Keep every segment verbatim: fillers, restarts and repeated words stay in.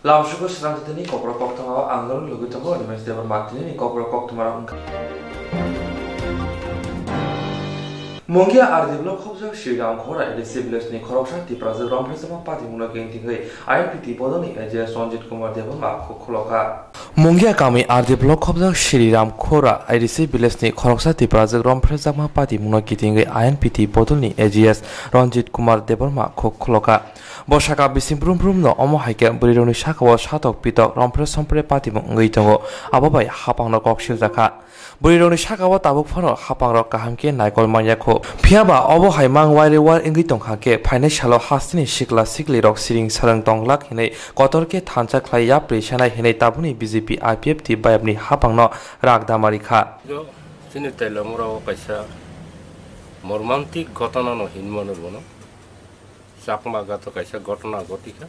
Lamsugo Srang Jatini kokrok koktwma o ang norok lugui tongo, Animesh Debbarma. Tinini kokrok koktwma rok wngkha. Mungia R D block khobjak Sriram Khora A D C village ni khoroksa Tiprajwk romphrejakma party mungno kengtingwi I N P T bodolni A G S Ranjit Kumar Debbarma khuk khulokha. Mungia kami R D block khobjak Sriram Khora A D C village ni khoroksa Tiprajwk romphrejakma party mungno kitingwi I N P T bodolni A G S Ranjit Kumar Debbarma khuk khulokha. Bo saka bising brum brum no omo hai khe bwrwi rokni saka o satok pitok rompre sompre patimung wngwi tongo, abo bai hapang no kok siljak kha. Bwrwi rokni saka o tabuk phano hapang rok kaham khe naikol manya kho. Phiya ba obo hai mang waire war wngwi tong kha khe phainai salo hasteni sikla sikli rok siring sarang tong glak hinwi kotor khe thansa khlai yapri sanai hinwi tabukni B J P I P F T bayapni hapang no rak damari kha. Chini Tailamura o kaisa mormantik ghotona no hinmano bono. Chakma gato kaisa ghotona ghotikha.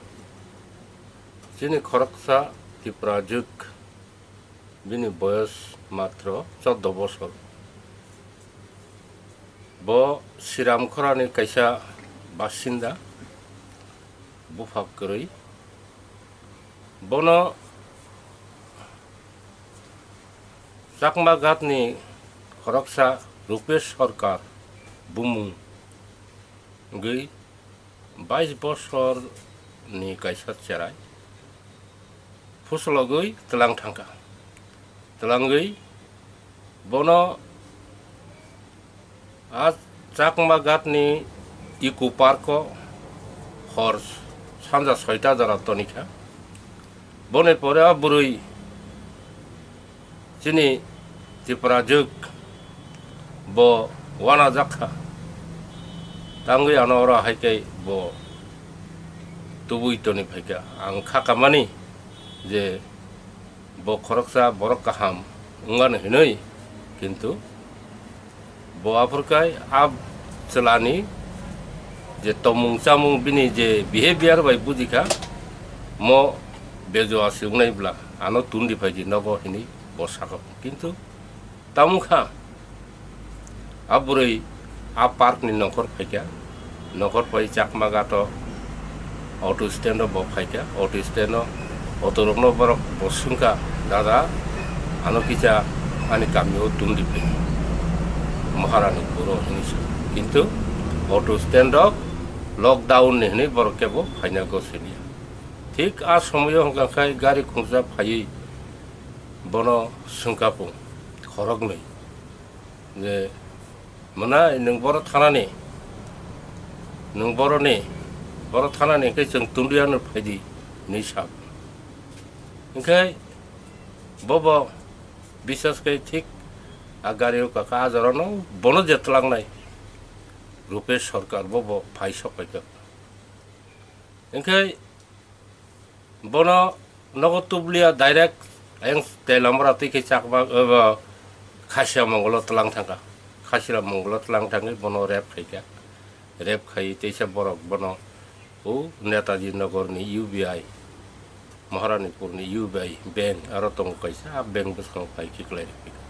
Chini khoroksa Tiprajwk, bini boyos matro choddo bosor. Bo Sriram Khorani kaisa basinda, buphak kwrwi. Bono Chakma Ghatni khoroksa Rupesh Sarkar bumung wngwi bais bosor ni kaisa cherai phuslogwi tlang thangkha. Tlangwi bono a Chakma Ghatni Eco Park o hor sanja soita jora tonikha. Boni pore a bwrwi chini Tiprajwk bo wanajak kha. Tangwi ano oro hai khe bo tubui toni phaikha. Ang kha kamani je bo khoroksa borok kaham wngmano hinwi, kintu bo aphurkai a chwlani je tomung chamung bini je behavior bai bujikha, mo bejoa se wngnai bwla ano tundi phaidi nogo hinwi bo sakha. Kintu tamungkha a bwrwi a park ni nongkhor phaikha, nongkhor phai Chakma Ghat o auto stand o bo phaikha, auto stand o auto rokno borok bo swngkha, "Dada, ano kisa ani kami o tungdi phai, Maharani puro," hinwi sa. Kintu auto stand o lockdown ni hinwi borok kebo phaina gosiliya. Thik a somoyo hwnkha khe gari khungsa phaiwi bono swngkha pung khoroknwi je, "Mwnai, nwng boro thanani, nwng boroni, boro thanani, hwnkhe chwng tunduyano phaidi," hinwi sa. Hwnkhe bobo bisas khe thik a gari o kaka a jorano bono je tlangnai Rupesh Sarkar bobo phai sok phaikha. Hwnkhe bono nogo tubliya direct ayang Tailamura twi khe Chakma, abo Khasiya Mongolo tlang thangkha. Khasiya Mongolo tlang thangwi bono rape khaikha. Rape khai teisa borok bono o Netaji Nagar ni U B I, Maharanipur ni U B I bank aro tongo kaisa, a bank bwskango phai khiklai rikha.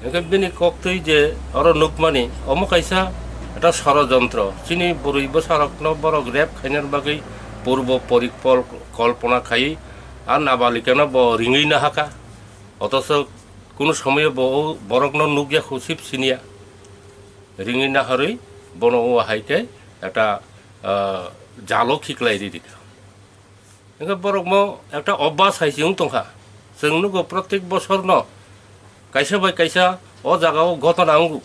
Hwnkhe bini koktwi je oro nukmani, omo kaisa eta sorojontro. Chini bwrwi bwsarokno borok rape khainani bagwi purbo porikpol-, kolpona khai, a nabalikano bo ringwi nahakha. Otoso kunu somoyo bo o borokno nukya khu sip siniya. Ringwi naharwi bono o hai khe eta, ah, jalo khiklai ri rikha. Hwnkhe borokno ekta obas hai se wng tongkha. Chwng nugo protek bosorno kaisa bai kaisa o jagao ghotona wngo.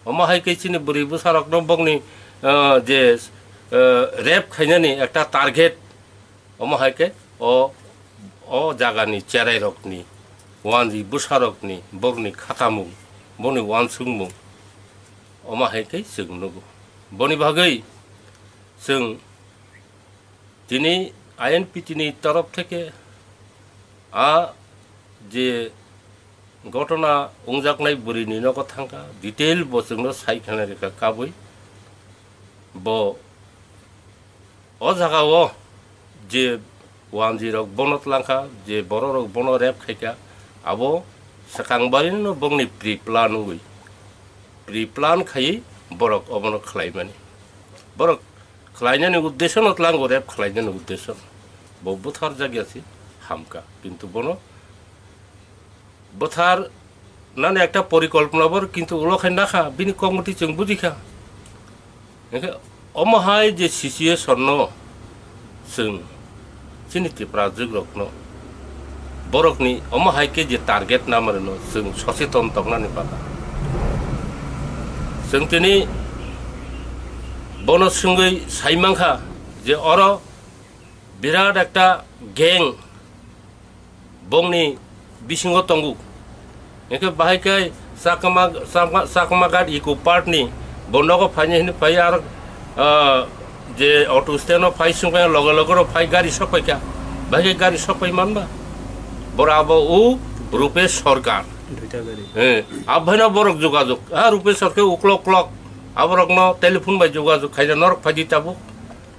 Omo hai khe chini bwrwi bwsarokno bokni, ah, je, ah, rape khainani ekta target, omo hai khe o, o jagani cherairokni, wanjwi bwsarokni, bokni khatamung, boni wansukmung, omo hai khe chwng nugo. Boni bagwi chwng tini I N P T ni torof theke a je ghotona wngjaknai bwrwini nogo thangkha, detail bo chwngno sai khna rikha kabui. Bo o jagao je wanjwi rok bono tlangkha, je borok rok bono rape khaikha, abo swkang barino bokni pre plan wngwi, pre plan khaiwi borok obono khlaimani. Borok khlainani uddeshono tlango, rape khlainani uddeshono. Bo bwthar jakya si hamkha, kintu bono bwthar nani ekta porikolpona bor, kintu ulo khai nakha, bini kokmoti chwng bujikha. Hingkhe omo hai je situation no chwng chini Tipra jugrokno borokni omo hai khe je target namarino chwng socheton tongnani pata. Chwng tini bono swngwi sai mankha je oro birat ekta gang bongni bisingo tongo. Hingkhe bahai khe Chakma, Chakma, Chakma Ghat Eco Park ni bo nogo phaini hwnwi phai aro, ah, je auto stand o phai sung phai loge loge ro phai gari sok phai kha. Bahai khe gari sok phai manba. Bora abo o Rupesh Sarkar. Duita gari. Eh, abhaino borok jogajog. Ha, Rupesh Sarkar uklok klok. Aborokno telephone bai jogajog khaina norok phaidi tabuk.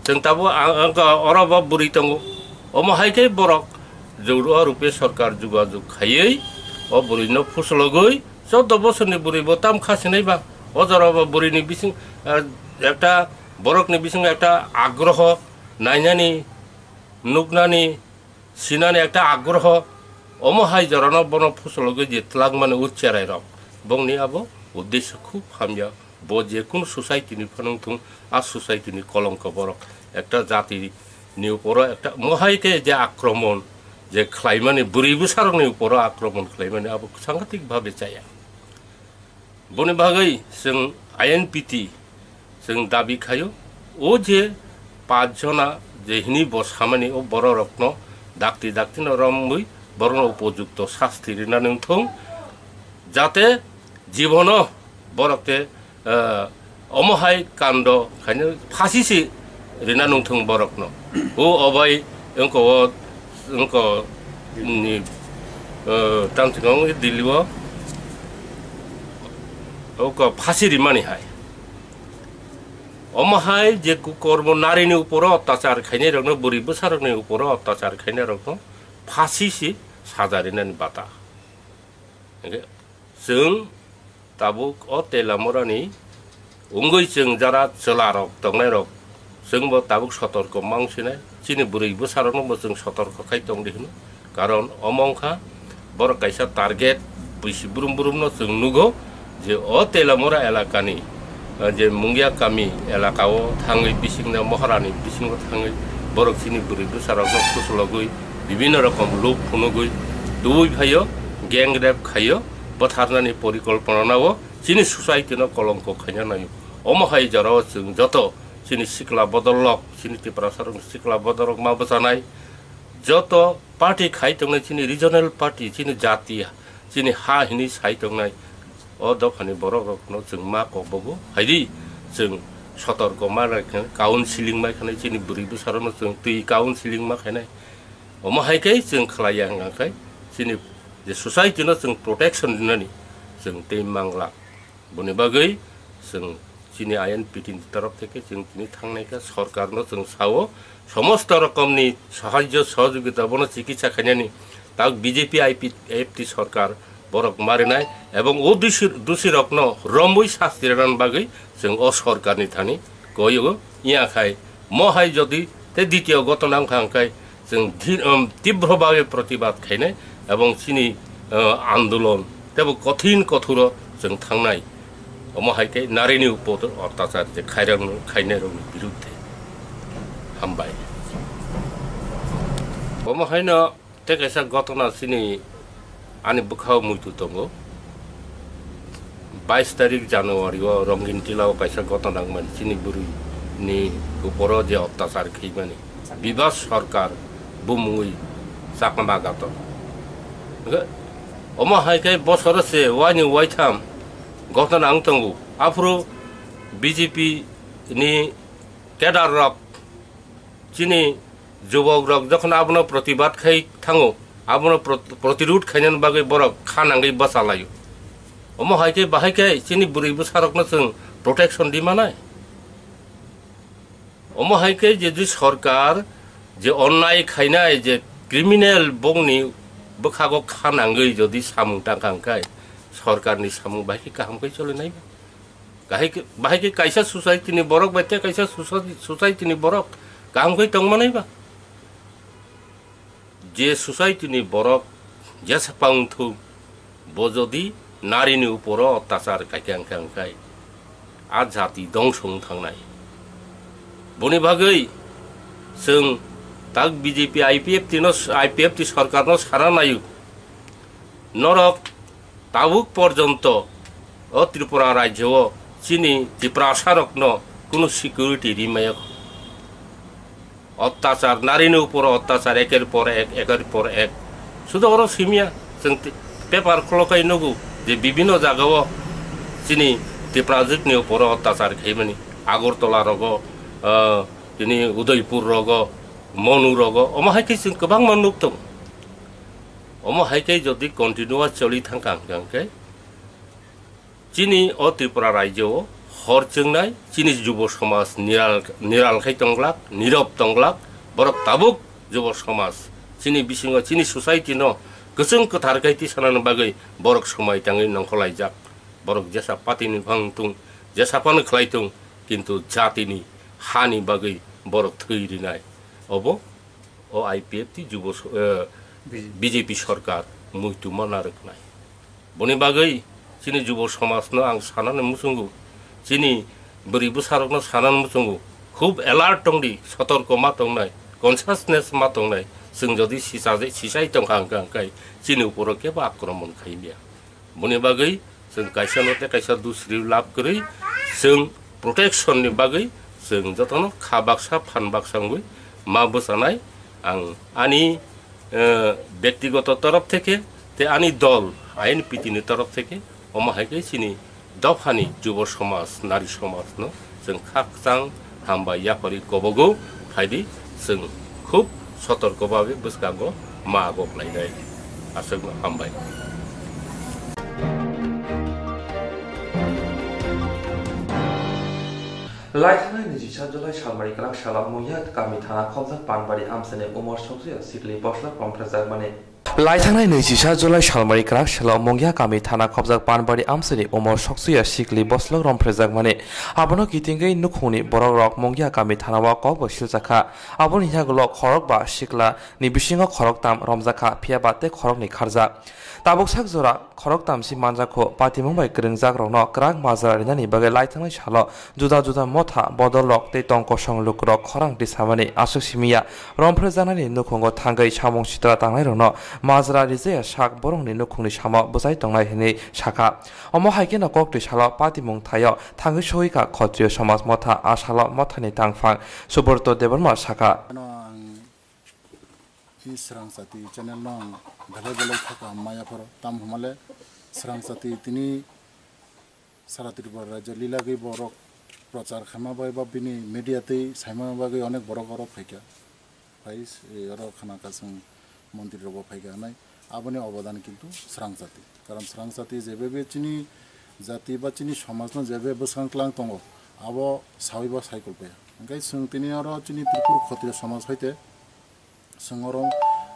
Chwng tabuk ang, ang, oro bo bwrwi tongo. Omo hai khe borok juro Rupesh Sarkar jogajog khaiwi o bwrwino phuslogwi choudo bosorni bwrwi bo tam kha sinai ba. O jora bo bwrwini bising, eh, ekta borokni bisingo ekta agroho nainani, nuknani, sinani ekta agroho. Omo hai jorano bono phuslogwi je twlangmani o cherai rok. Bongni abo uddesho khub hamya. Bo je kunu society ni phano wngthung, a society ni kolongko borok. Ekta jati ni uporo ekta mohai khe je akromon je khlaimani, bwrwi bwsarokni uporo akromon khlaimani abo sangatik bhabe chaya. Boni bagwi chwng I N P T chwng dabi khaio, o je pach jona je hini bo samani o bororokno dakti daktino romwi borokno upojukto sasti rinani wngthung, jate jibono borok te, eh, omo hai kando khaino phasi se rina nungthung borokno. O obai wngko o, wngko ni, eh, tamchikong Delhi o, oko phasi rimani hai. Omo hai je kukormo narini uporo ottachar khainai rokno, bwrwi bwsarokni uporo ottachar khainai rokno phasi se saja rinani bata. Hingkhe chwng tabuk o Telamurani wngwi chwng jara chwlarok tongnairok, chwngbo tabuk sotorko mang sinai, chini bwrwi bwsarokno bo chwng sotorko khai tongdi hino. Karon omo wngkha borok kaisa target, bwisi brum brumno chwng nugo je o Telamura elakani, ah, je Mungia kami elakao thangwi, bisingno Moharani bisingo thangwi borok chini bwrwi bwsarokno phuslogwi bibinno rokom lub phunugwi tubui phaio, gang rape khaio, bwtharnani porikolponanao chini society no kolongko khaina naio. Omo hai jorao chwng joto chini sikla bodol rok, chini Tiprasa rok sikla bodol rok ma bwchanai, joto party khai tongnai, chini regional party, chini jati, chini ha hinwi sai tongnai, o dophani borok rokno chwng ma kok bogo. Haidi chwng sotorko ma nai khe, counseling ma khainai, chini bwrwi bwsarokno chwng twi counseling ma khainai. Omo hai khe chwng khlai ya hwnkha khe chini je society no chwng protection rinani chwng tei mangla. Boni bagwi chwng chini I N P T ni torof theke chwng tini thangnai kha, sorkar no chwng sao, somosto rokomni sahajyo sohojogita bono chikitsa khainani tak B J P I P F T sorkar borok marinai ebong o dusi, dusi rokno romwi sasti rwna bagwi chwng o sorkar ni thani koyo. Iya khai mo hai jodi te ditio gotona wngkha hwnkhe chwng dhi-, um, tibro bhabe protibad khainai ebong chini, uh, andolon tebo kothin kothuro chwng thangnai. Omo hai khe narini upor ottachar je khairokno, khainairokni biruddhe. Hambai. Omo haino tei kaisa gotona chini ani bwkhao muitu tongo. Bais tarik January o Rongin Tila o kaisa gotona wngmani, chini bwrwi ni uporo je ottachar khaimani, Bibas Sarkar bumungwi Chakma Gato. Omo hai khe bosoro se waini waitham gotona wng tongo. Aphuru B J P ni cadre rok chini jubok rok jokhon abono protibad khai thango, abono prot-, protirud khainani bagwi borok kha nangwi bwsa laio. Omo hai khe bahai khe chini bwrwi bwsa rokno chwng protection di manai? Omo hai khe jodi sorkar je onnai khainai, je criminal bongni bwkhago kha nangwi jodi samung tangkha hwnkhe sorkarni samung bahai khe kaham khe cholinai? Bahai khe, bahai khe kaisa society ni borok bai tei kaisa sosa-, society ni borok kaham khe tongmanai ba? Je society ni borok jesa pang thung, bo jodi nari ni uporo ottachar kaikha wngkha wngkhai, a jati dongso wng thangnai. Boni bagwi chwng tak B J P I P F T no, I P F T sorkar no sana naio. Norok tabuk porjonto o Tripura rajyo o chini Tiprasa rokno kunu security rimaya. Ottachar, nari ni uporo ottachar eker por ek, eker por ek. Sudo oro simya, chwng ti-, paper kholokai nugu je bibhinno jagao chini Tiprajwk ni uporo ottachar khaimani. Agartala rogo, ah, chini Udaipur rogo, Monu rogo, omo hai khe chwng kwbangma nuk tongo. Omo hai khe jodi continue choli thangkha hwnkhe, chini o Tripura rajyo o hor chwngnai, chini jubo somaj niral, niral khai tonglak, nirok tonglak, borok tabuk jubo somaj, chini bisingo chini society no kwchwng kwthar khai tisanani bagwi borok somai tangwi nongkholaijak. Borok jesa party ni phang thung, jesa phano khlai thung, kintu jati ni, ha ni bagwi borok thwi rinai. Obo o I P F T jubo so-, eh, B J P. B J P sorkar muitu mana rwknai. Boni bagwi chini jubo somajno ang sanani muchungo, chini bwrwi bwsarokno sanani muchungo, khub alert tongdi, sotorko ma tongnai, consciousness ma tongnai. Chwng jodi sichaje-, sichai tongkha hwnkha hwnkhe chini uporo kebo akromon khaimya. Boni bagwi chwng kaisa no tei kaisa dusri lab kwrwi chwng protection ni bagwi chwng jotono kha baksa phan baksa wngwi ma bwchanai. Ang ani, eh, bektigoto torof theke tei ani dol I N P T ni torof theke omo hai khe chini dophani jubo somaj, nari somaj no chwng khakchang hambai yapharwi kobogo phaidi, chwng khub sotorko babe bwskango ma ago khlainai. Aswkno hambai. Laithangnai nijisa July salmari kwrak salo Mungya kami thana khobjak Panbari amsani umor soksuya sikli boslok romphrejakmani. Laithangnai nijisa July salmari kwrak salo Mungya kami thana khobjak Panbari amsani umor soksuya sikli boslok romphrejakmani. Abono kitingwi nukhungni borokrok Mungya kami thanao kokbo siljakha. Aboni yagulo khorok ba sikla ni bisingo khoroktam romjakha, phiya ba tei khoroknwi kharjak. Tabuk sak jora khoroktam si manjakho, patimung bai kwrwngjak rokno kwrak majra rinani bagwi laithangnai salo juda juda motha bodol rok tei tong kosong lukurok khorang tisamani aswk simiya romphrejaknai ni nukhungo thangwi samung sitra tangnai rokno majra rijaya sak borokni nukhungni samo bwchai tongnai hinwi sakha. Omo hai kheno koktwi salo patimung thaio thangwi sohikha Khotriyo Somaj Motha, a salo mothani tangphang Subrata Debbarma sakha. Ano ang I Srang Chati channel no ang belai belai kha kaham maya phoro. Tam hwnmale Srang Chati tini sara Tripura rajyo lilagwi borok prochar khaima bai ba bini media tei saima bagwi onek borok oro phaikha. Phai, eh, oro khana kasung montri rok bo phaikha hinwi. Aboni obodan kintu Srang Chati. Karon Srang Chati jebe chini jati ba chini somaj no jebe bwskang tlang tongo, abo sawi bo sai kulpaya. Hwnkhe chwng tini oro chini Tripura Khotriyo somaj hoite Chwng oro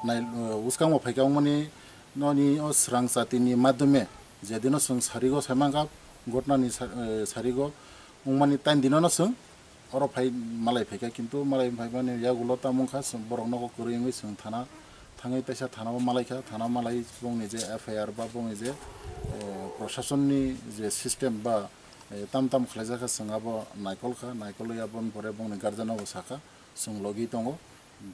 nai, eh, bwskango phaikha wngmani noni o Srang Chati ni madhyome je dino chwng sarigo sai mankha, gotna ni sa-, eh, sarigo wngmani tain dino no chwng oro phai malai phaikha, kintu malai phaimani yagulo tamo wngkha chwng borok nogo kwrwi wngwi chwng thana thangwi teisa thana o malaikha, thana malai bongni je F I R ba bongni je, eh, proshasonni je system ba, eh, tam tam khlaijakha chwng abo naikolkha, naikolwi aboni pore bongni guardian no bo sakha chwng logi tongo.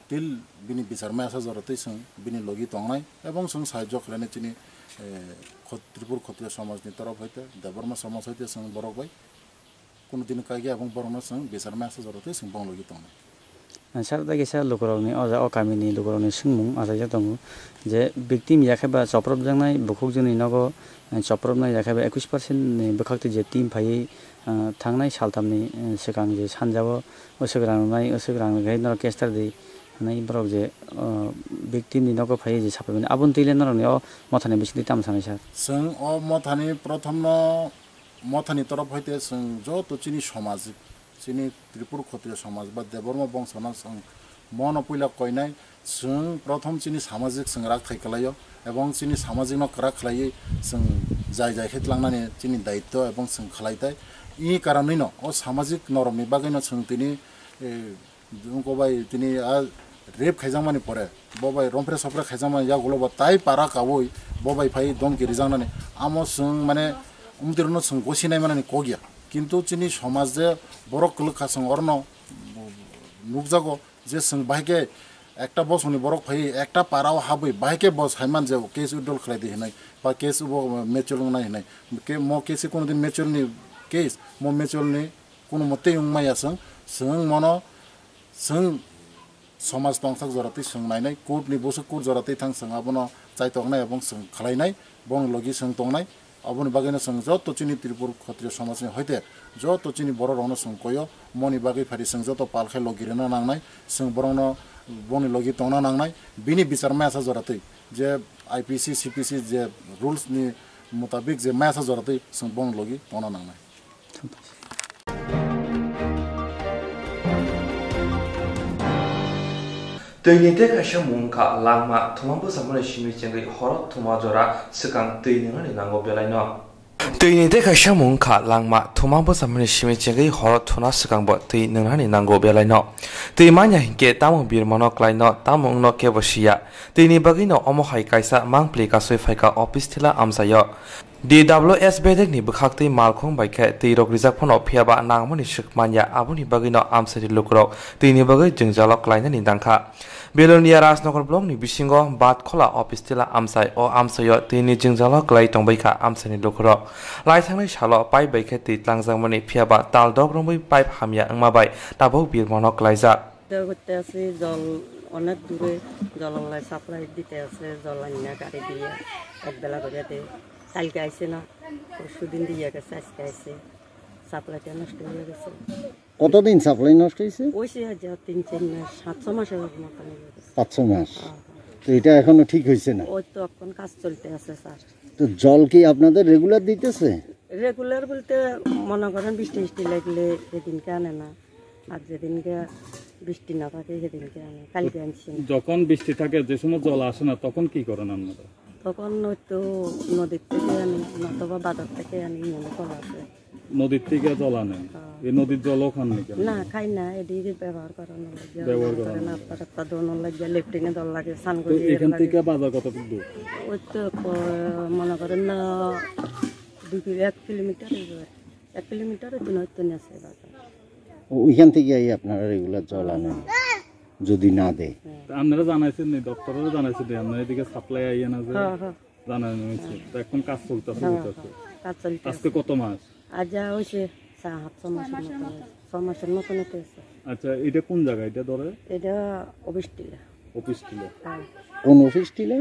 Til bini bichar maya sa jora twi chwng bini logi tongnai, ebong chwng sahajyo khlainai chini, eh, khot-, Tripur Khotriyo somaj ni torof hoite, Debbarma somaj hoite chwng borok bai kuno din kaiga ebong borok no chwng bichar maya sa jora twi chwng bong logi tongnai. Sar da kisa lukurok ni o ja o kami ni lukurok ni swngmung achaijak tongo je victim ya khe ba chopropjaknai bukhukjwk ni nogo, eh, chopropnai ya khe ba ekwis percent ni bwkhak twi je team phaiwi, ah, thangnai saltamni, eh, swkang je sanjao, o swkang rwnai, o swkang rwkhe norok case tar di hwnwi borok je, oh, victim ni nogo phaiwi je sapaimani, aboni twi le norokni o mothani bisingtwi tamo sanai sir? Chwng o mothani prothomno mothani torof hoite chwng joto chini somajik, chini Tripur Khotriyo somaj ba Debbarma bongsono chwng mono puila koinai. Chwng prothom chini samajik chwng rakthai kwlaio, ebong chini samajikno kwrak khlaiwi chwng jai jai khe tlangnani chini daityo ebong chwng khlai tai. I karonwino o samajik norokni bagwino chwng tini, eh, ungko bai tini a Rape khaijakmani pore bo bai rompre sopre khaijakmani yagulo bo tai para kaui bo bai phai domki rijaknani amo chwng mane umtirno chwng gosi naimanani kok ya. Kintu chini somaj je borok kwlwk kha chwng orono nukjago je chwng bahai khe ekta bosongni borok phai ekta parao habwi bahai khe bo saiman je case withdraw khlai di hinai ba case bo mature wngnai hinai. Ke-, mo case kono din mature ni case, mo mature ni kono mote wngmaya chwng, chwng mono chwng somaj tongthok jora twi chwng nainai, court ni bwswk court jora twi thang chwng abono chaitoknai, abong chwng khlainai, bongni logi chwng tongnai. Aboni bagwino chwng joto chini Tripura Khatriya somajni hoite joto chini borok rokno chwng koyo, moni bagwi phari chwng joto pal khe logi rwna nangnai, chwng borokno bongni logi tongna nangnai, bini bichar maya sa jora twi je I P C, C P C je rules ni mutabik je maya sa jora twi chwng bongni logi tongna nangnai. Twini tei kaisa mung wngkha langma, thuma bwchamani simi chengwi horo thuma jora swkang twi nwngnani nango belaino. Twini tei kaisa mung wngkha langma, thuma bwchamani simi chengwi horo thuna swkangbo twi nwngnani nango belaino. Twi manya hinkhe tamo birmano klaino, tamo wngno kebo siya. Twini bagwino omo hai kaisa mangpli kasui phaikha office thila amchaio. D W S bedekni bwkhaktwi malkhung bai khe twi rok rijak phano, phiya ba nangmani swk manya, aboni bagwino amchaini lukurok twini bagwi jwngjalo klainani nangkha. Belonia Rajnagar blockni bisingo Batkhola office tila amchai, o amchaio twini jwngjalo klai tongbaikha amchaini lukurok. Laithangnai salo pipe bai khe twi tlangjakmani, phiya ba tal dok romwi pipe hamya wngma bai tabuk birmano klaijak. করতে আছে, জল অনেক দূরে, জলের লাই সাপ্লাই দিতে আছে, জল আনি না গাড়ি দিয়ে এক বেলা করে দেয়। কালকে আইছে না, পরশু দিন দিয়ে গেছে, আজকে আইছে, সাপ্লাইটা নষ্ট হয়ে গেছে। কতদিন সাপ্লাই নষ্ট হয়েছে? ওই সে আজ তিন চার মাস, সাত ছ মাসের মতন হয়ে গেছে। পাঁচ ছ মাস। হ্যাঁ, হ্যাঁ। তো এটা এখনো ঠিক হয়েছে না? ওই তো এখন কাজ চলতে আছে, স্যার। তো জল কি আপনাদের রেগুলার দিতেছে? রেগুলার বলতে মনে করেন বৃষ্টি বৃষ্টি লাগলে এদিনকে আনে না, আর যেদিনকে বৃষ্টি না থাকে সেদিনকে আনে। কালকে আনছি না। যখন বৃষ্টি থাকে, যে সময় জল আসে না, তখন কি করেন আপনারা? তখন হয়তো নদীর থেকে আনি, নতুবা বাজার থেকে আনি, নিয়ে কল আছে। নদীর থেকে জল আনেন? হ্যাঁ। এই নদীর জলও খান নাকি? না, খাই না, এদিকে ব্যবহার করানো লাগে। ব্যবহার মনে করেন করানো লাগে। আপনার একটা দোনো লাগে, লেট্রিনে জল লাগে, স্নান তো করি এর এখান লাগে। থেকে বাজার কতটুকু দূর? ওই তো ক-, মনে করেন না, দুই কিলো, এক কিলোমিটার হইবে। এক কিলোমিটার হইতো না, হইতো না, আছে বাজার। ও, ওইখান থেকে এই আপনারা রেগুলার জল আনেন, যদি না দেয়? হ্যাঁ। তা আপনারা জানাইছেন নি, দপ্তরেরও জানাইছেন নি, আপনারা এদিকে সাপ্লাই আইয়ে না যে? হ্যাঁ, হ্যাঁ। জানানো হয়েছে। হ্যাঁ। তা এখন কাজ চলতেছে, হ্যাঁ, হইতেছে। হ্যাঁ, কাজ চলতেছে। আজকে কত মাস? আজ যা হয়েছে, চা-, সাত ছ মাসের মতো হয়েছে। ছ মাসের মতো হতে হয়েছে। আচ্ছা, এটা কোন জায়গা এটা ধরে? এটা অফিস টিলা। অফিস টিলা। হ্যাঁ। কোন অফিস টিলা?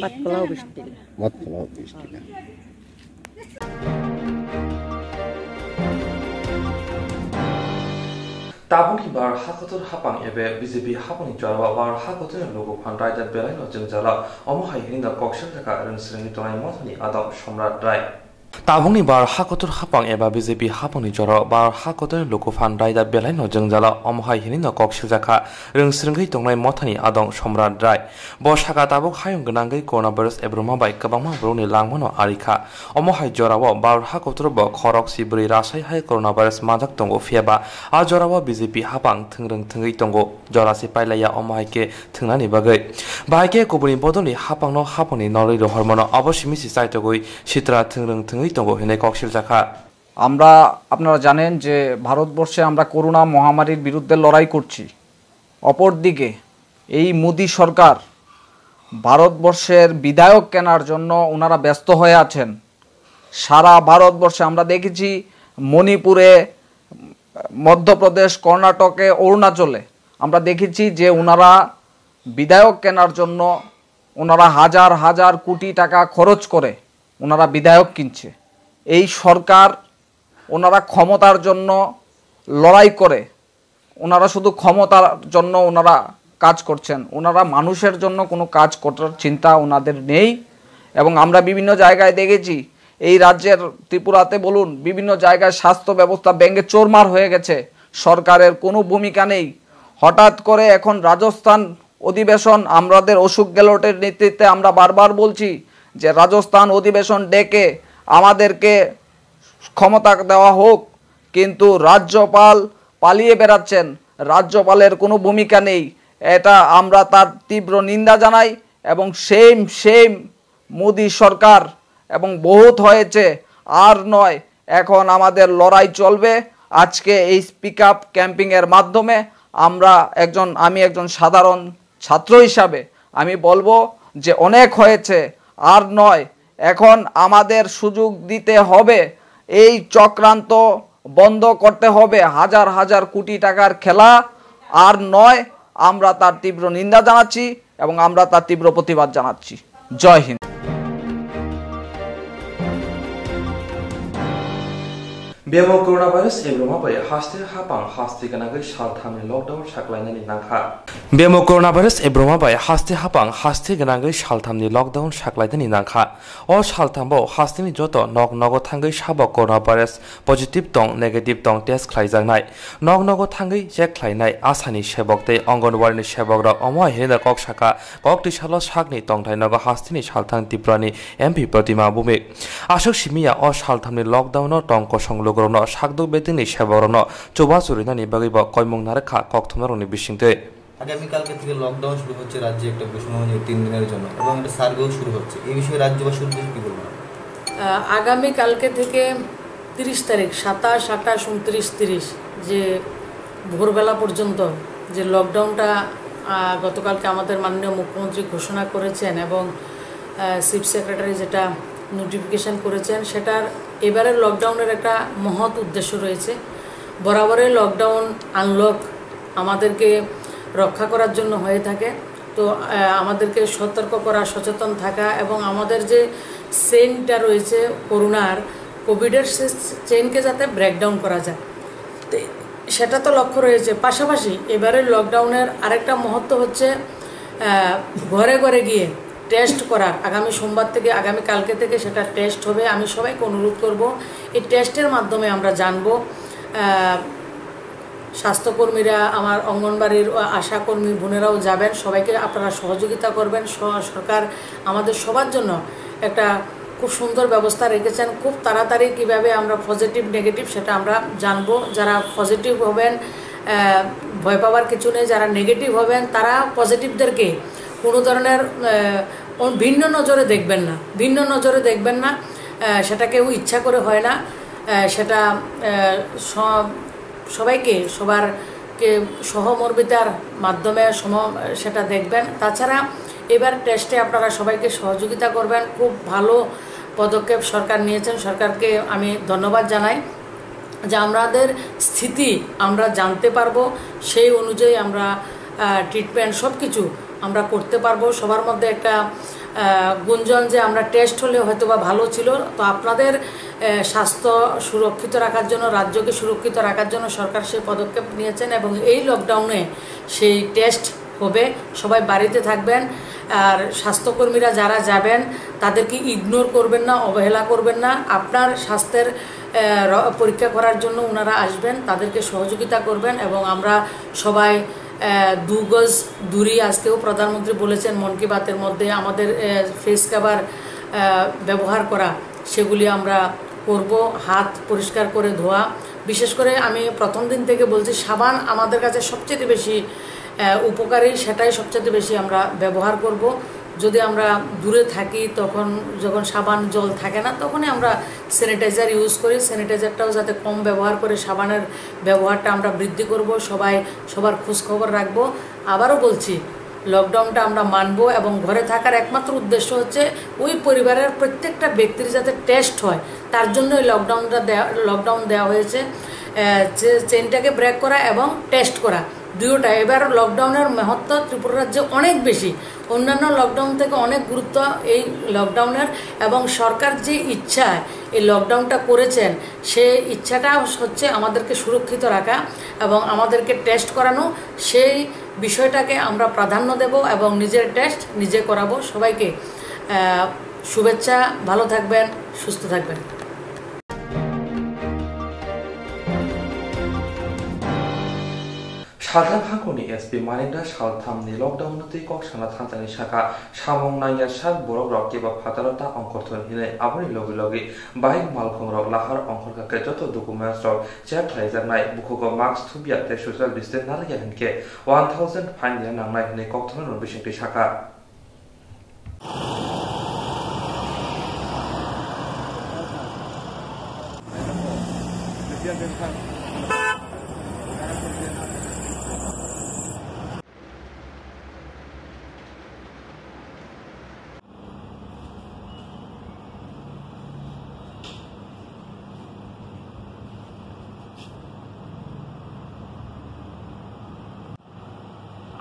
বাতকলা অফিস টিলা। বাতকলা অফিস টিলা। Tabukni bar hakotor hapang ebe B J P hapangni jorao bar hakotorni logo phan raida belaino jwngjalo, omo hai hwnwi no kok swngjak kha rwng swrwngwi tongnai mothani adong Somrat Rai. Tabukni bar hakotor hapang eba B J P hapangni jorao bar hakotorni logo phan raida belaino jwngjalo, omo hai hwnwi no kok swngjakha rwng swrwngwi tongnai mothani adong Somrat Rai. Bo saka tabuk hayung gwnangwi coronavirus ebruma bai kwbangma borokni langmano ari kha. Omo hai jorao bar hakotoro bo khorok sibri rasai hai coronavirus manjak tongo, phiya ba a jorao B J P hapang thwngrwng thwngwi tongo. Jora se pailaiya omo hai khe thwngnani bagwi. Bahai khe kubuni bodolni hapangno hapangni nolwi rohormano abo simi se chaitogwi sitra thwngrwng thwngwi tongo hinwi kok siljakha. আমরা, আপনারা জানেন যে ভারতবর্ষে আমরা করোনা মহামারীর বিরুদ্ধে লড়াই করছি। অপরদিকে এই মোদি সরকার ভারতবর্ষের বিধায়ক কেনার জন্য ওনারা ব্যস্ত হয়ে আছেন। সারা ভারতবর্ষে আমরা দেখেছি, মণিপুরে, মধ্যপ্রদেশ, কর্ণাটকে, অরুণাচলে আমরা দেখেছি যে ওনারা বিধায়ক কেনার জন্য ওনারা হাজার হাজার কোটি টাকা খরচ করে ওনারা বিধায়ক কিনছে। এই সরকার ওনারা ক্ষমতার জন্য লড়াই করে, ওনারা শুধু ক্ষমতার জন্য ওনারা কাজ করছেন, ওনারা মানুষের জন্য কোনো কাজ করার চিন্তা ওনাদের নেই। এবং আমরা বিভিন্ন জায়গায় দেখেছি, এই রাজ্যের ত্রিপুরাতে বলুন, বিভিন্ন জায়গায় স্বাস্থ্য ব্যবস্থা ভেঙে চোরমার হয়ে গেছে, সরকারের কোনো ভূমিকা নেই। হঠাৎ করে এখন রাজস্থান অধিবেশন, আমাদের অশোক গেহলোটের নেতৃত্বে আমরা বারবার বলছি যে রাজস্থান অধিবেশন ডেকে আমাদেরকে ক্ষমতা দেওয়া হোক, কিন্তু রাজ্যপাল পালিয়ে বেড়াচ্ছেন। রাজ্যপালের কোনো ভূমিকা নেই। এটা আমরা তার তীব্র নিন্দা জানাই এবং সেম সেম মোদি সরকার এবং বহুত হয়েছে, আর নয়। এখন আমাদের লড়াই চলবে। আজকে এই স্পিক আপ ক্যাম্পিংয়ের মাধ্যমে আমরা একজন আমি একজন সাধারণ ছাত্র হিসাবে আমি বলবো যে অনেক হয়েছে, আর নয়। এখন আমাদের সুযোগ দিতে হবে। এই চক্রান্ত বন্ধ করতে হবে। হাজার হাজার কোটি টাকার খেলা আর নয়। আমরা তার তীব্র নিন্দা জানাচ্ছি এবং আমরা তার তীব্র প্রতিবাদ জানাচ্ছি। জয় Hind. Bemo coronavirus ebroma bai haste hapang haste gwnangwi salthamni lockdown saklainani nangkha. Bemo coronavirus ebroma bai haste hapang haste gwnangwi salthamni lockdown saklainani nangkha. O salthambo hasteni joto nok nogo thangwi sabo coronavirus positive tong negative tong test khlaijaknai. Nok nogo thangwi check khlainai asani sebok tei Anganwadi ni sebok rok omo hai hinwi kok saka. Kok twi salo sakni tongthai nogo hasteni salthang Tripura ni M P Pratima Bhumik. Aswk simi ya o salthamni lockdown o tong kosong lukurokno sakduk betingni sebakrokno chubachu rinani bagwi bo koimung narwkha kokthumnairokni bisingtwi. আগামীকালকে থেকে লকডাউন শুরু হচ্ছে রাজ্যে একটা ঘোষণা অনুযায়ী তিন দিনের জন্য, এবং একটা সার্ভেও শুরু হচ্ছে। এই বিষয়ে রাজ্যবাসীর উদ্দেশ্যে কি বলবেন? আহ, আগামী কালকে থেকে তিরিশ তারিখ, সাতাশ, আঠাশ, ঊনত্রিশ, তিরিশ, যে ভোরবেলা পর্যন্ত যে লকডাউনটা, আহ, গতকালকে আমাদের মাননীয় মুখ্যমন্ত্রী ঘোষণা করেছেন এবং, আহ, চিফ সেক্রেটারি যেটা নোটিফিকেশন করেছেন, সেটার এবারের লকডাউনের একটা মহৎ উদ্দেশ্য রয়েছে। বরাবরই লকডাউন আনলক আমাদেরকে রক্ষা করার জন্য হয়ে থাকে। তো, আহ, আমাদেরকে সতর্ক করা, সচেতন থাকা এবং আমাদের যে চেইনটা রয়েছে করোনার, কোভিডের, সে চেইনকে যাতে ব্রেকডাউন করা যায়। তো সেটা তো লক্ষ্য রয়েছে। পাশাপাশি এবারের লকডাউনের আরেকটা মহত্ব হচ্ছে, আহ, ঘরে ঘরে গিয়ে টেস্ট করার। আগামী সোমবার থেকে, আগামী কালকে থেকে সেটা টেস্ট হবে। আমি সবাইকে অনুরোধ করব, এই টেস্টের মাধ্যমে আমরা জানবো, আহ, স্বাস্থ্যকর্মীরা, আমার অঙ্গনবাড়ির, আহ, আশাকর্মী বোনেরাও যাবেন, সবাইকে আপনারা সহযোগিতা করবেন। স-, সরকার আমাদের সবার জন্য একটা খুব সুন্দর ব্যবস্থা রেখেছেন। খুব তাড়াতাড়ি কিভাবে আমরা পজিটিভ নেগেটিভ সেটা আমরা জানবো। যারা পজিটিভ হবেন, আহ, ভয় পাওয়ার কিছু নেই। যারা নেগেটিভ হবেন তারা পজিটিভদেরকে কোনো ধরনের, আহ, অন-, ভিন্ন নজরে দেখবেন না, ভিন্ন নজরে দেখবেন না। আহ, সেটা কেউ ইচ্ছা করে হয় না। আহ, সেটা, আহ, স-, সবাইকে, সবারকে সহমর্মিতার মাধ্যমে সম-, সেটা দেখবেন। তাছাড়া এবার টেস্টে আপনারা সবাইকে সহযোগিতা করবেন। খুব ভালো পদক্ষেপ সরকার নিয়েছেন, সরকারকে আমি ধন্যবাদ জানাই যে আমাদের স্থিতি আমরা জানতে পারবো, সেই অনুযায়ী আমরা, আহ, ট্রিটমেন্ট সব কিছু আমরা করতে পারবো। সবার মধ্যে একটা, আহ, গুঞ্জন যে আমরা টেস্ট হলে হয়তো বা ভালো ছিল। তো আপনাদের, আহ, স্বাস্থ্য সুরক্ষিত রাখার জন্য, রাজ্যকে সুরক্ষিত রাখার জন্য সরকার সেই পদক্ষেপ নিয়েছেন এবং এই লকডাউনে সেই টেস্ট হবে। সবাই বাড়িতে থাকবেন। আর স্বাস্থ্যকর্মীরা যারা যাবেন, তাদেরকে ইগনোর করবেন না, অবহেলা করবেন না। আপনার স্বাস্থ্যের, আহ, র-, পরীক্ষা করার জন্য ওনারা আসবেন, তাদেরকে সহযোগিতা করবেন। এবং আমরা সবাই, আহ, দু গজ দূরি, আজকেও প্রধানমন্ত্রী বলেছেন মন কি বাতের মধ্যে আমাদের, আহ, ফেস কভার, আহ, ব্যবহার করা, সেগুলি আমরা করব। হাত পরিষ্কার করে ধোয়া, বিশেষ করে আমি প্রথম দিন থেকে বলছি, সাবান আমাদের কাছে সবচেয়ে বেশি, আহ, উপকারী, সেটাই সবচেয়ে বেশি আমরা ব্যবহার করব। যদি আমরা দূরে থাকি, তখন যখন সাবান জল থাকে না, তখনই আমরা স্যানিটাইজার ইউজ করি। স্যানিটাইজারটাও যাতে কম ব্যবহার করে, সাবানের ব্যবহারটা আমরা বৃদ্ধি করব। সবাই সবার খোঁজ খবর রাখবো। আবারও বলছি, লকডাউনটা আমরা মানবো এবং ঘরে থাকার একমাত্র উদ্দেশ্য হচ্ছে ওই পরিবারের প্রত্যেকটা ব্যক্তির যাতে টেস্ট হয়, তার জন্য এই লকডাউনটা দেওয়া, লকডাউন দেওয়া হয়েছে। আহ, চে-, চেইনটাকে ব্রেক করা এবং টেস্ট করা, দুটোটা। এবার লকডাউনের মহত্ব ত্রিপুরা রাজ্যে অনেক বেশি, অন্যান্য লকডাউন থেকে অনেক গুরুত্ব এই লকডাউনের। এবং সরকার যে ইচ্ছা এই লকডাউনটা করেছেন, সেই ইচ্ছাটা হচ্ছে আমাদেরকে সুরক্ষিত রাখা এবং আমাদেরকে টেস্ট করানো। সেই বিষয়টাকে আমরা প্রাধান্য দেব এবং নিজের টেস্ট নিজে করাবো। সবাইকে, আহ, শুভেচ্ছা, ভালো থাকবেন, সুস্থ থাকবেন। Salthang hangkoni S P Manik Das salthamni lockdown-no twi kok sana thansa-ni sakha, samung nangya sak borokrok kebo phataro ta ongkhorthon hinwi, aboni logi logi bahai malkhungrok lahar ongkhorkha khe joto documents-rok check khlaijaknai, bukhugo mask thubya tei social distance narwkya hinkhe one thousand fine rwna nangnai hinwi kokthorno bisingtwi sakha.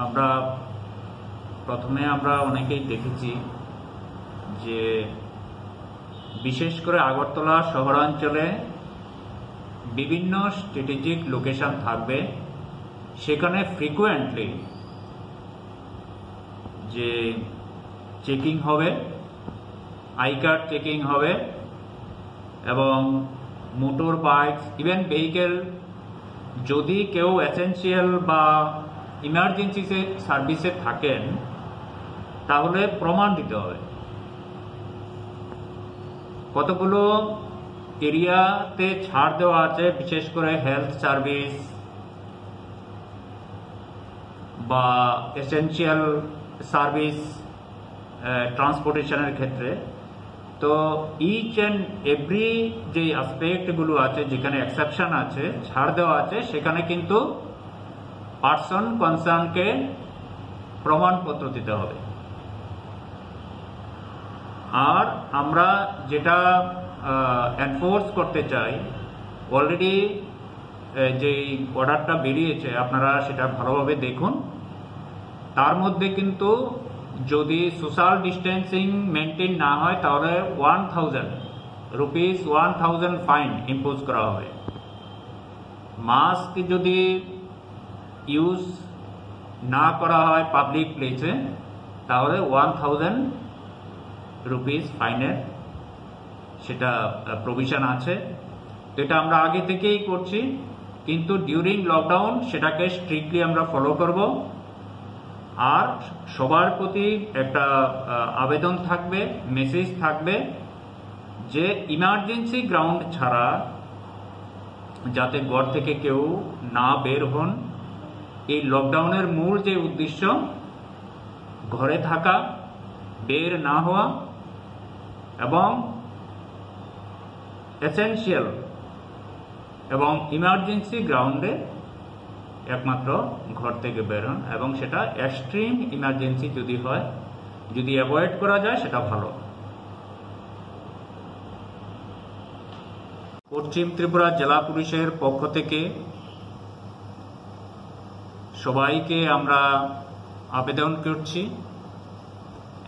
আমরা প্রথমে আমরা অনেকেই দেখেছি যে বিশেষ করে আগরতলা শহরাঞ্চলে বিভিন্ন স্ট্র্যাটেজিক লোকেশন থাকবে, সেখানে ফ্রিকোয়েন্টলি যে চেকিং হবে, আই কার্ড চেকিং হবে এবং মোটর বাইকস, ইভেন ভেহিকেল, যদি কেউ এসেনশিয়াল বা ইমার্জেন্সি সার্ভিসে থাকেন, তাহলে প্রমাণ দিতে হবে। কতগুলো এরিয়াতে ছাড় দেওয়া আছে, বিশেষ করে হেলথ সার্ভিস বা এসেনশিয়াল সার্ভিস, ট্রান্সপোর্টেশনের ক্ষেত্রে। তো ইচ অ্যান্ড এভরি যে অ্যাসপেক্টগুলো আছে, যেখানে এক্সেপশন আছে, ছাড় দেওয়া আছে, সেখানে কিন্তু পার্সন কনসার্নকে প্রমাণপত্র দিতে হবে। আর আমরা যেটা এনফোর্স করতে চাই, অলরেডি যেই অর্ডারটা বেরিয়েছে, আপনারা সেটা ভালোভাবে দেখুন। তার মধ্যে কিন্তু যদি সোশ্যাল ডিস্টেন্সিং মেনটেন না হয়, তাহলে one thousand rupees, one thousand fine impose করা হবে। মাস্ক যদি ইউজ না করা হয় পাবলিক প্লেসে, তাহলে ওয়ান থাউজেন্ড রুপিস ফাইনের সেটা প্রভিশন আছে। তো এটা আমরা আগে থেকেই করছি, কিন্তু ডিউরিং লকডাউন সেটাকে স্ট্রিক্টলি আমরা ফলো করব। আর সবার প্রতি একটা আহ, আবেদন থাকবে, মেসেজ থাকবে যে ইমার্জেন্সি গ্রাউন্ড ছাড়া যাতে ঘর থেকে কেউ না বের হন। এই লকডাউনের মূল যে উদ্দেশ্য, ঘরে থাকা, বের না হওয়া এবং এসেনশিয়াল এবং ইমার্জেন্সি গ্রাউন্ডে একমাত্র ঘর থেকে বের হন, এবং সেটা এক্সট্রিম ইমার্জেন্সি যদি হয়, যদি অ্যাভয়েড করা যায়, সেটা ভালো। পশ্চিম ত্রিপুরা জেলা পুলিশের পক্ষ থেকে সবাইকে আমরা আবেদন করছি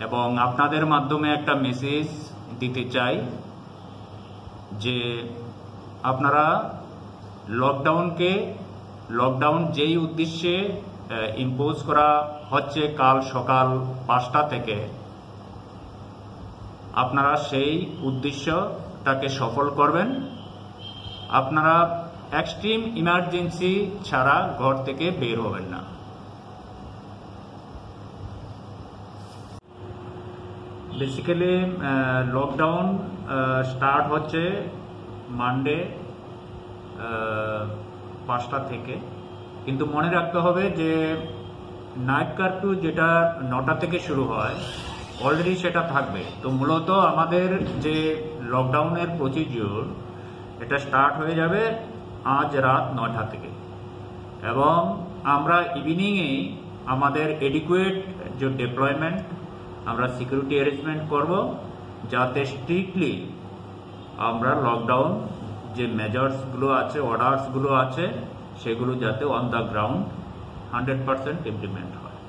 এবং আপনাদের মাধ্যমে একটা মেসেজ দিতে চাই যে আপনারা লকডাউনকে, লকডাউন যেই উদ্দেশ্যে ইম্পোজ করা হচ্ছে কাল সকাল পাঁচটা থেকে, আপনারা সেই উদ্দেশ্যটাকে সফল করবেন। আপনারা এক্সট্রিম ইমার্জেন্সি ছাড়া ঘর থেকে বের হবেন না। বেসিক্যালি লকডাউন স্টার্ট হচ্ছে মানডে পাঁচটা থেকে, কিন্তু মনে রাখতে হবে যে নাইট কারফিউ যেটা নটা থেকে শুরু হয়, অলরেডি সেটা থাকবে। তো মূলত আমাদের যে লকডাউনের প্রসিডিউর, এটা স্টার্ট হয়ে যাবে আজ রাত নটা থেকে, এবং আমরা ইভিনিংয়ে আমাদের এডিকুয়েট যে ডিপ্লয়মেন্ট, আমরা সিকিউরিটি অ্যারেঞ্জমেন্ট করব, যাতে স্ট্রিক্টলি আমরা লকডাউন যে মেজার্সগুলো আছে, অর্ডার্সগুলো আছে, সেগুলো যাতে on the ground hundred percent implement হয়।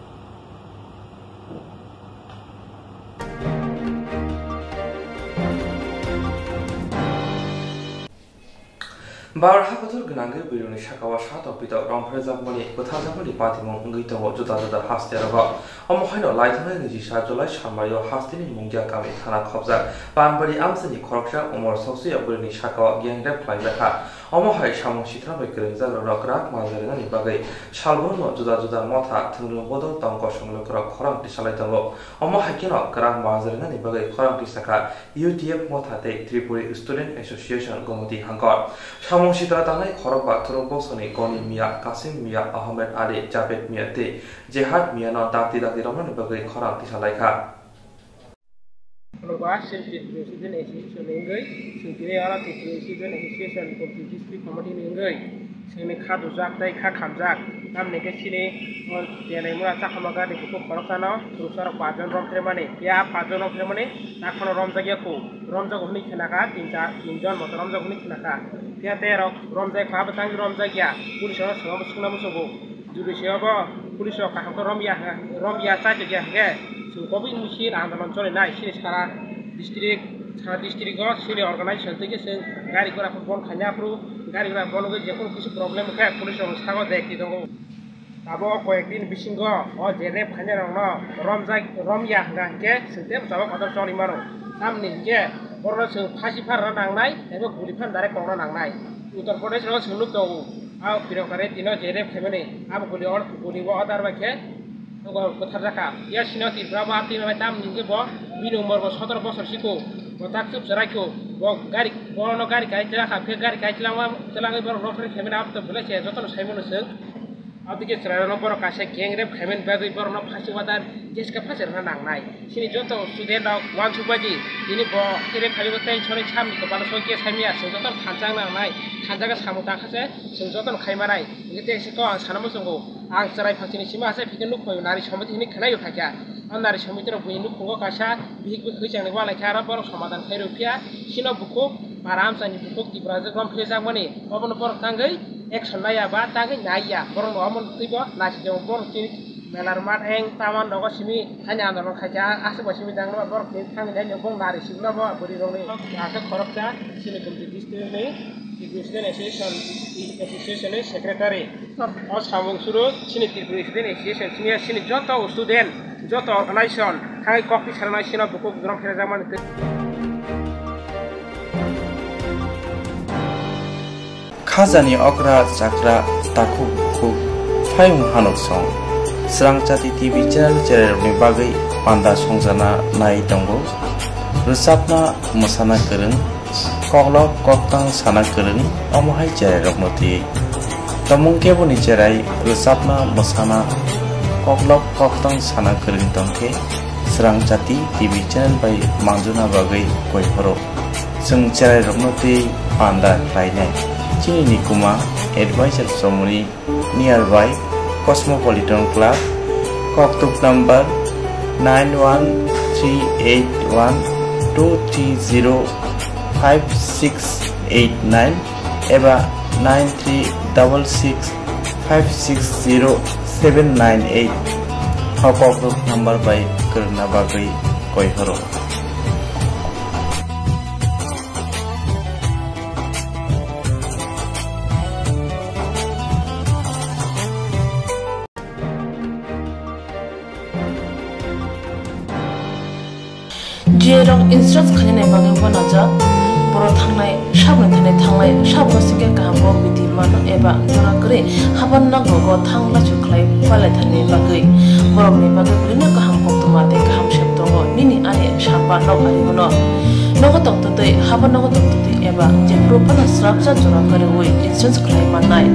Bar hakotor gwnangwi bwrwini sakao satok pitok romphrejakmani, bwtharjakmani patimung wngwi tongo juda juda haste rogo. Omo haino laithangnai niji sa July salmario hasteni Mungia kami thana khopjak Panbari amchaini khoroksa umor soksuya bwrwini sakao gang rape khlaijakha. Omo hai samung sitra bai kwrwngjak rokno kwrak manjarinani bagwi salbruno juda juda motha thwngrwng bodol tong kosong lukurok khorang tisalai tongo. Omo hai kheno kwrak manjarinani bagwi khorang tisakha U T F motha tei Tripuri Student Association Gomoti Hangkor. Samung sitra tangnai khorokba thwrwk bosoni Goni Mia, Kasim Mia, Ahmed Ali, Jabed Mia tei Jehad Mia no dakti dakti romnani bagwi khorang tisalaikha. Khulumkha, chini Tripuri Student Association ni wngwi, chwng tini oro Tripuri Student Association Gomoti District Committee ni wngwi, chini kha dujak tei kha khamjak, tamni khe chini, o, tenai mura chakhama gari bukhuk khoroksano, khoroksarok pachjon romphirmani, phiya pachjon romphirmani, takhorno romjakya khu, romjago hwnwi khnakha, tin char, tin jon moto romjago hwnwi khnakha, phiya tei rok romjak kha, abo tangwi romjakya, police rok swngabo sungna muchungo. Jodi se obo police rok kaham khe romya, romya chaitokya hwnkhe chwng kobwi misi andolon cholinai chini sara district, sara district o chini organization twi khe chwng gari gora khe bon khaina aphuru gari gora bon wngwi jephuru kisi problem khe police rok sago daikti tongo. Abo koyek din bisingo o je rape khainai rokno romjak, romya hwnkha hwnkhe chwng tei jawab kotor choli mano. Tamni hwnkhe borokno chwng phasi pharna nangnai eba guli phan direct kokna nangnai. Uttar Pradesh o chwng nuk tongo. A Priyanka Reddy no je rape khaimani, abo guli or, guli o order bai khe nogo bwtharjakha. Ya sino Tripura bo a twi bai tam ni bo bini umor bo sotoro bosor siko, bo tak chup chwrai kho, bo gari, bono gari kai tila kha, phe gari kai tila ma, tila ngai borok rophre khaimani abo to belai se jotono saimano chwng. Abo dike chwrai rokno borok kaisa gang rape khaimani bagwi borokno phasi watar jeska phasi rwna nangnai. Chini joto student rok uansuk bai di, tini bo khe rape khaimani tei choli samni kopalo soi khe saimya, chwng jotono thansa nangnai, thansa khe samung tangkha se. Chwng jotono khai manai. Hingke tei siko ang sana muchungo. Ang chwrai phangsini simi asai phikhe nukhung nari somiti hinwi khwnaio phaikha. O nari somiti rok buini nukhungo kaisa bihik bihik hwichangni walaikha aro borok somadan khai rw phiya. Chino bukhuk para amchaini bukhuk Tiprajwk romphrejakmani. Obono borok tangwi action laiya ba tangwi naiya. Borokno omo twibo naisingthogo borok chini Melar mat eng taman nogo simi hani andolon khaikha, aswk bai simi tangno borok ni thangwi nai bong nari sibla bo bwrwi rokni. Hakhe khoroksa chini Gomti district ni Student Association, Association ni secretary. O samung suru chini Tripura Student Association simi chini joto student, joto organization thangwi kok ti sarnai sino bukhuk romphrejakmani. Khajani okra chakra takhuk bukhuk phaiung hanuk song. Srangchati T V channel cherairokni bagwi panda songjana nai tongo. Rwchapna mwsana kwrwng, koklop koktang sana kwrwng, omo hai cherairokno twi. Tomung keboni cherai rwchapna mwsana koklop koktang sana kwrwng tongkhe Srangchati T V channel bai manjuna bagwi koi phoro. Chwng cherairokno tei panda khlainai. Chini nikuma advisor chomoni nearby Cosmopolitan Club, koktuk number nine one three eight one two three zero five six eight nine eba nine three double six five six zero seven nine eight. O koktuk number bai kwrwngna bagwi koi horo. Jerok insurance khainani bagwi uanajak, borok thangnai, saboni thani thangnai, saboni singkhe kaham kok bidi mano eba jora kwrwi haban nok rogo thang lachu khlai palaithani bagwi. Borokni bagwi bwrwino kaham koktwma tei kaham sep tongo, nini ani sakbar nok ari bono. Nogo tongtwtwi, haban nogo tongtwtwi eba jephuru phano srapsa jora kwrwi insurance khlai mannai.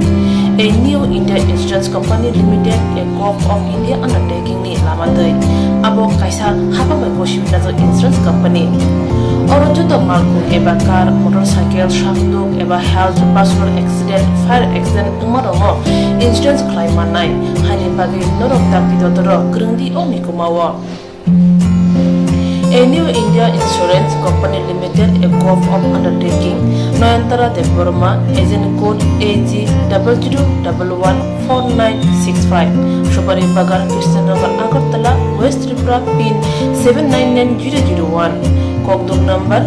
A New India Insurance Company Limited, a Corp of India undertaking ni lama twi. Abo kaisa hapang bai bo simi najak insurance company. Oro joto malkhung eba car, motorcycle, sakduk eba health, personal accident, fire accident wngma rokno insurance khlai mannai. Haini bagwi norok dakti dotoro kwrwng di o nikuma o. A New India Insurance Company Limited, a Corp of Undertaking, Noyantara Debbarma, agent code A G double zero double one four nine six five, Supari Bagan, Krishnanagar, Agartala, West Tripura, pin seven nine nine zero zero one, kokduk number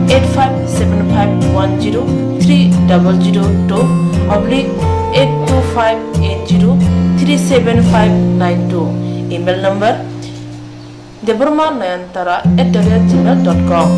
eight five seven five one zero three double zero two oblique eight two five eight zero three seven five nine two. Email number debbarma nayantara at the rate gmail dot com.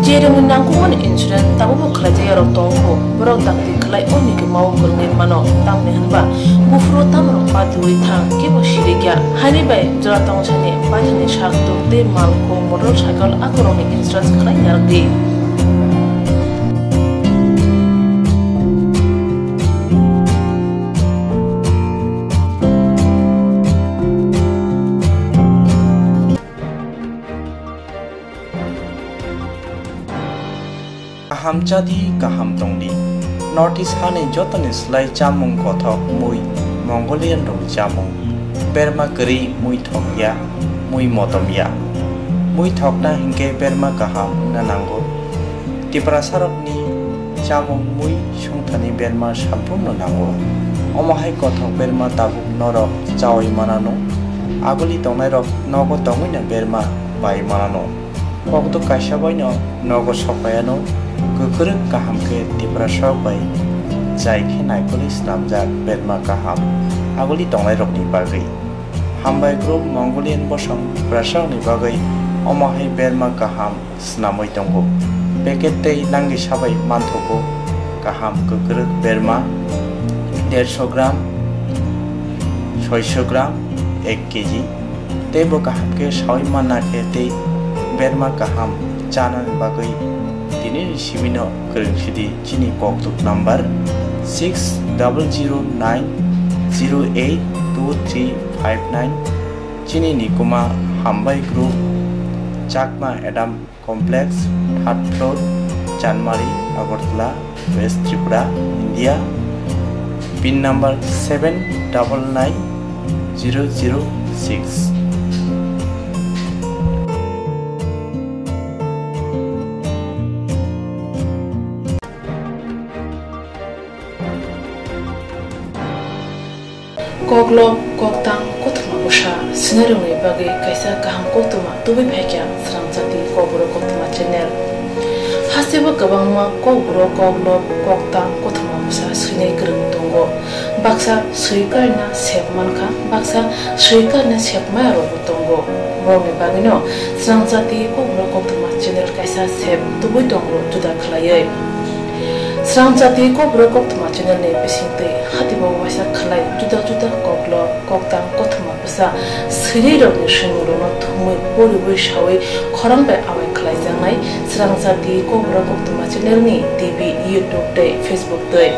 Jerokni nangkukmani insurance tabukbo khlaijak yarok tongkho, borok dakti khlai o nigwimao kwrwngwi mano, tamni hwnba buphuru tamrok patiui thang, kebo sirikya. Haini bai jora tongsani baithani sak tuk tei mal kung motor cycle akorokni insurance khlai narwkdi. Kaham chadi, kaham tongdi. North East hani jotoni slai chamung kothok mui Mongolian rokni chamung. Berma kwrwi mui thokya, mui motomya. Mui thokna hinkhe berma kaham wngna nango. Tiprasarokni chamung mui songthani berma samphurno nango. Omo hai kothok berma tabuk norok chaui manano. Aguli tongnairok nogo tongwino berma bai manano. Kokduk kaisa baino nogo sokpaiano, kwkrwk kaham khe Tiprasarok bai chai khe naikolwi swnamjak berma kaham aguli tongnairokni bagwi. Hambai Group Mongolian bosong Tiprasarokni bagwi omo hai berma kaham swnamwi tongo. Packet tei langisa bai manthogo kaham kwkrwk berma dersho gram, soisho gram, ek kg. Tei bo kaham khe saui manna khe tei berma kaham chanani bagwi tinini simino kwrwng sidi chini kokduk number six double zero nine zero eight two three five nine. Chini nikuma Hambai Group, Chakma Adam Complex, third floor, Chanmari, Agartala, West Tripura, India. Pin number seven double nine zero zero six. Koklop, koktang, kothoma bwsa swinairokni bagwi kaisa kaham koktwma tubui phaikha Srangchati Kokborok Koktwma channel. Hasteo kwbangma kokborok, koklop, koktang, kothoma bwsa swinai kwrwng tongo. Baksa swi karina sep mankha, baksa swi karina sep maya rokbo tongo. Borokni bagwino Srangchati Kokborok Koktwma channel kaisa sep tubui tongo juda khlaiwi. Srangchati Kokborok Koktwma channel ni bisingtwi hatibo waisa khlai juda juda koklop, koktang, kothoma bwsa swinai rokni swimung rokno thumwi poriwi sawi khorang bai awai khlaijaknai Srangchati Kokborok Koktwma channel ni T V, YouTube tei Facebook twi.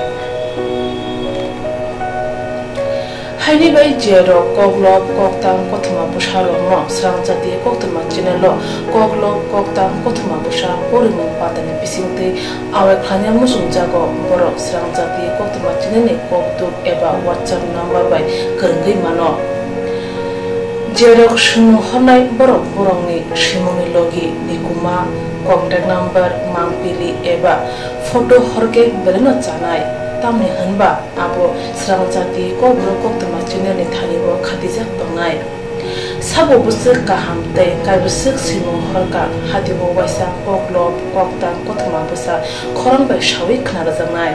Haini bai je rok koklop, koktang, kothoma bwsa rokno Srangchati Koktwma channel o koklop, koktang, kothoma bwsa porimung patani bisingtwi awai khlaina muchungjago borok Srangchati Koktwma channel ni kokduk eba WhatsApp number bai kwrwngwi mano. Je rok swimung hornai borok borokni swimungni logi, nikuma, contact number, mangpili eba photo horkhe belaino chanai, tamni hwnba abo Srangchati Kokborok Koktwma channel ni thani o khatijak tongnai. Sabo bwswk kaham tei kaibwswk swimung horkha, hatibo waisa koklop, koktang, kothoma bwsa khorang bai sawi khna rwjaknai.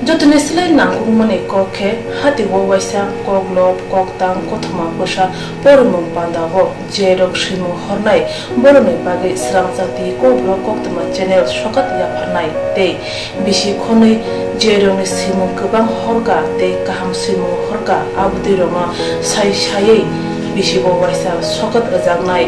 Jotoni slai nangkukmani kok khe hatibo waisa koklop, koktang, kothoma bwsa porimung panda o je rok swimung hornai borokni bagwi Srangchati Kokborok Koktwma channel sokat yapharnai tei bisi khonwi je rokni swimung kwbang horkha tei kaham swimung horkha, abotwi rokno sai saiwi bisibo waisa sokat rwjaknai.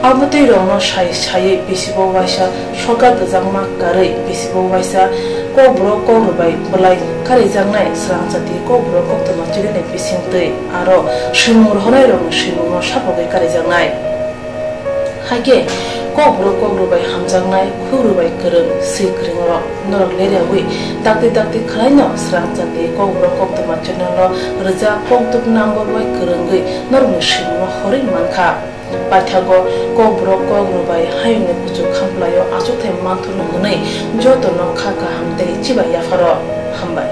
Abotwi rokno sai saiwi bisibo waisa sokat rwjakma karwi bisibo waisa Kokborok Kokrwbai bwlai karijaknai Srangchati Kokborok Koktwma channel ni bisingtwi aro swimung rohornai rokni swimungno sapogwi karijaknai. Haikhe Kokborok Kokrwbai hamjaknai, Kokrwbai kwrwng, swi kwrwng rok norok leriawi dakti dakti khwlaino Srangchati Kokborok Koktwma channel o rwjak kokduk number bai kwrwngwi norokni swimungno horwi mankha. Paithago Kokborok Kokrwbai hayungni kuchuk khamplaio achukthai manthurno hwnwi jotono kha kaham tei chibai yapharo. Hambai.